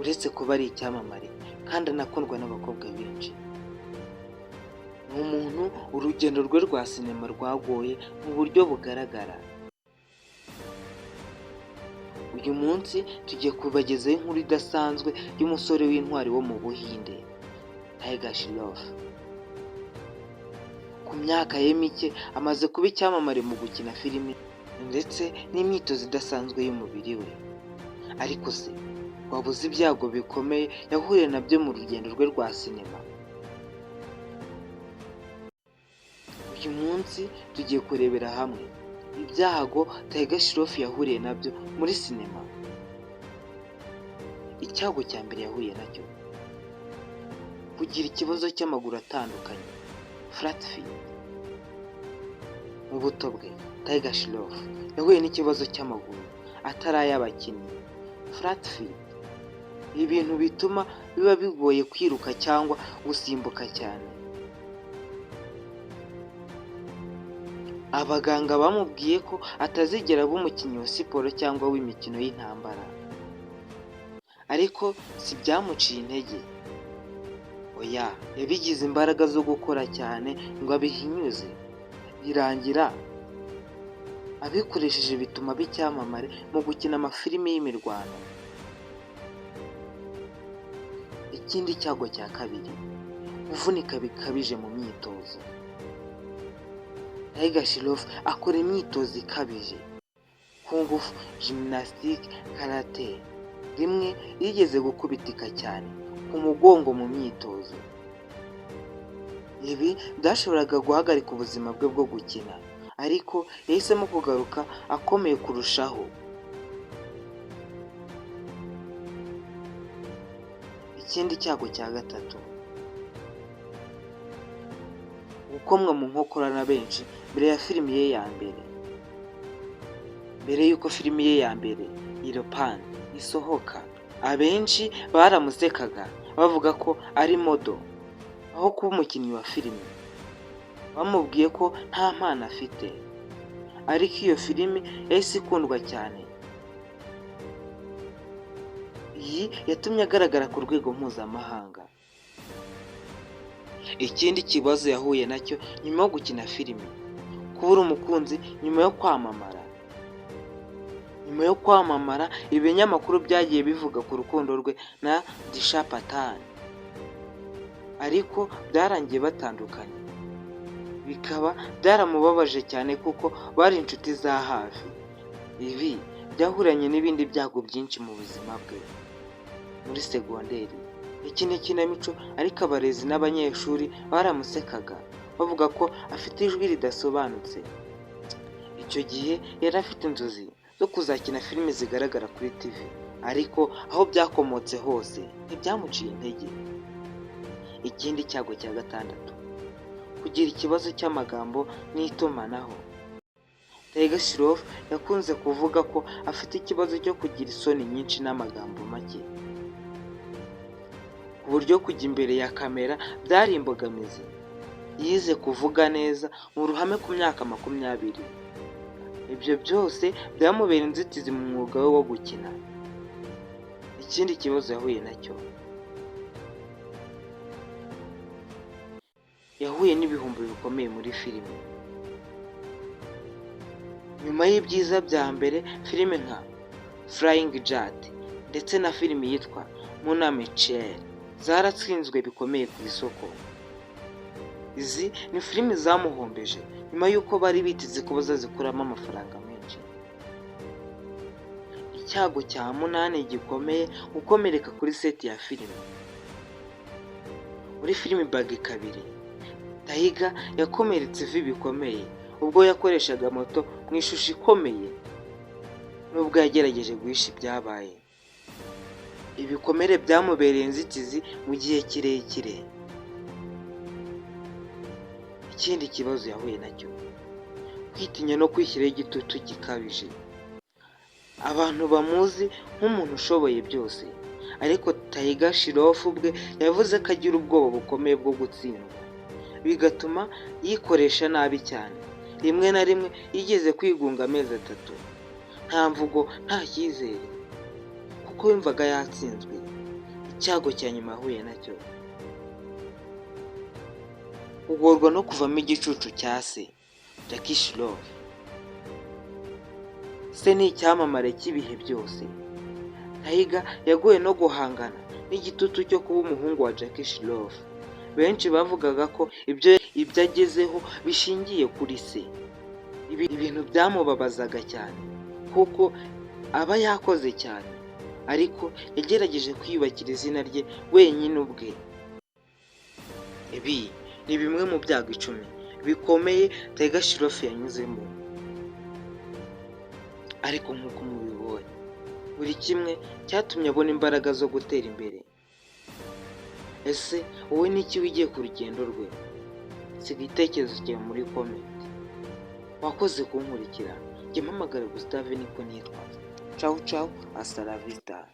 Uretse kuba ari icyamamare kandi anakundwa n'abakobwa benshi, ni umuntu urugendo rwe rwa sinema rwagoye mu buryo bugaragara. Uyu munsi tugiye kubagezaho inkuru idasanzwe y'umusore w'intwari wo mu Buhinde, Tiger Shroff. Ku myaka ye mike amaze kuba icyamamare mu gukina filimi ndetse n'imyitozo idasanzwe y'umubiri we. Ariko se waba uzi ibyago bikomeye yahuye nabyo mu rugendo rwe rwa sinema? Uyu munsi tugiye kurebera hamwe ibyago Tiger Shroff yahuriye nabyo muri sinema. Icyago cya mbere yahuye nacyo, kugira ikibazo cy'amaguru atandukanye, flat feet. Mu buto bwe, Tiger Shroff yahuye n'ikibazo cy'amaguru atari ay'abakinnyi, flat feet. Ibintu bituma biba bigoye kwiruka cyangwa gusimbuka cyane. Abaganga bamubwiye ko atazigera aba umukinnyi wa siporo cyangwa w'imikino y'intambara. Ariko si byamuciye intege. Oya, yabigize imbaraga zo gukora cyane ngo abihinyuze. Birangira abikoresheje bituma aba icyamamare mu gukina amafilimi y'imirwano. Ikindi cyago cya kabiri, kuvunika bikabije mu myitozo. Tiger Shroff akora imyitozo ikabije, kung fu, gymnastique, karate. Rimwe yigeze gukubitika cyane ku mugongo mu myitozo. Ibi byashoboraga guhagarika ubuzima bwe bwo gukina, ariko yahisemo kugaruka akomeye kurushaho. Ikindi cyago cya gatatu, gukomwa mu nkokora na benshi mbere ya filimi ye ya mbere. Mbere y'uko filimi ye ya mbere Heropanti isohoka, abenshi baramusekaga bavuga ko ari model aho kuba umukinnyi wa filimi. Bamubwiye ko nta mpano afite, ariko iyo filimi yahise ikundwa cyane. Iyi yatumye agaragara ku rwego mpuzamahanga. Ikindi kibazo yahuye nacyo nyuma yo gukina filimi, kubura umukunzi nyuma yo kwamamara. Nyuma yo kwamamara, ibinyamakuru byagiye bivuga ku rukundo rwe na Disha Patani, ariko byarangiye batandukanye, bikaba byaramubabaje cyane kuko bari inshuti za hafi. Ibi byahuranye n'ibindi byago byinshi mu buzima bwe. Muri segonderi yakina ikinamico, ariko abarezi n'abanyeshuri baramusekaga bavuga ko afite ijwi ridasobanutse. Icyo gihe yari afite inzozi zo kuzakina filimi zigaragara kuri TV, ariko aho byakomotse hose ntibyamuciye intege. Ikindi cyago cya gatandatu, kugira ikibazo cy'amagambo n'itumanaho. Tiger Shroff yakunze kuvuga ko afite ikibazo cyo kugira isoni nyinshi n'amagambo make, ku buryo kujya imbere ya kamera byari imbogamizi. Yize kuvuga neza mu ruhame ku myaka 20. Ibyo byose byamubera inzitizi mu mwuga we wo gukina. Ikindi kibazo yahuye nacyo, yahuye n'ibihombo bikomeye muri filime. Nyuma y'ibyiza bya mbere, filime nka Flying Jatt ndetse na filimi yitwa Munna Michael zaratsinzwe bikomeye ku isoko. Izi ni filimi zamuhombeje nyuma y'uko bari biteze ko bazazikuramo amafaranga menshi. Icyago cya munani gikomeye, gukomereka kuri seti ya filime. Muri filimi Baaghi 2, Tiger yakomeretse ivi bikomeye ubwo yakoreshaga moto mu ishusho ikomeye, nubwo yagerageje guhisha ibyabaye. Ibikomere byamubereye inzitizi mu gihe kirekire. Ikindi kibazo yahuye nacyo, kwitinya no kwishyiraho igitutu gikabije. Abantu bamuzi nk'umuntu ushoboye byose, ariko Tiger Shroff ubwe yavuze ko agira ubwoba bukomeye bwo gutsindwa, bigatuma yikoresha nabi cyane. Rimwe na rimwe yigeze kwigunga amezi 3, nta mvugo, nta cyizere, kuko yumvaga yatsinzwe. Icyago cya nyuma yahuye nacyo, kugorwa no kuvamo igicucu cya se Jackie Shroff. Se ni icyamamare cy'ibihe byose. Tiger yagowe no guhangana n'igitutu cyo kuba umuhungu wa Jackie Shroff. Benshi bavugaga ko ibyo agezeho bishingiye kuri se. Ibi ibintu byamubabazaga cyane kuko aba yakoze cyane, ariko yagerageje kwiyubakira izina rye wenyine ubwe. Ibi ni bimwe mu byago 10 bikomeye Tiger Shroff yanyuzemo, ariko nk'uko mubibonye, buri kimwe cyatumye abona imbaraga zo gutera imbere. Ese wowe n'iki wigiye ku rugendo rwe? Siga igitekerezo cyawe muri comment. Wakoze kunkurikira. Jya mpamagara Gustave, niko nitwa. Ciao ciao, hasta la vista.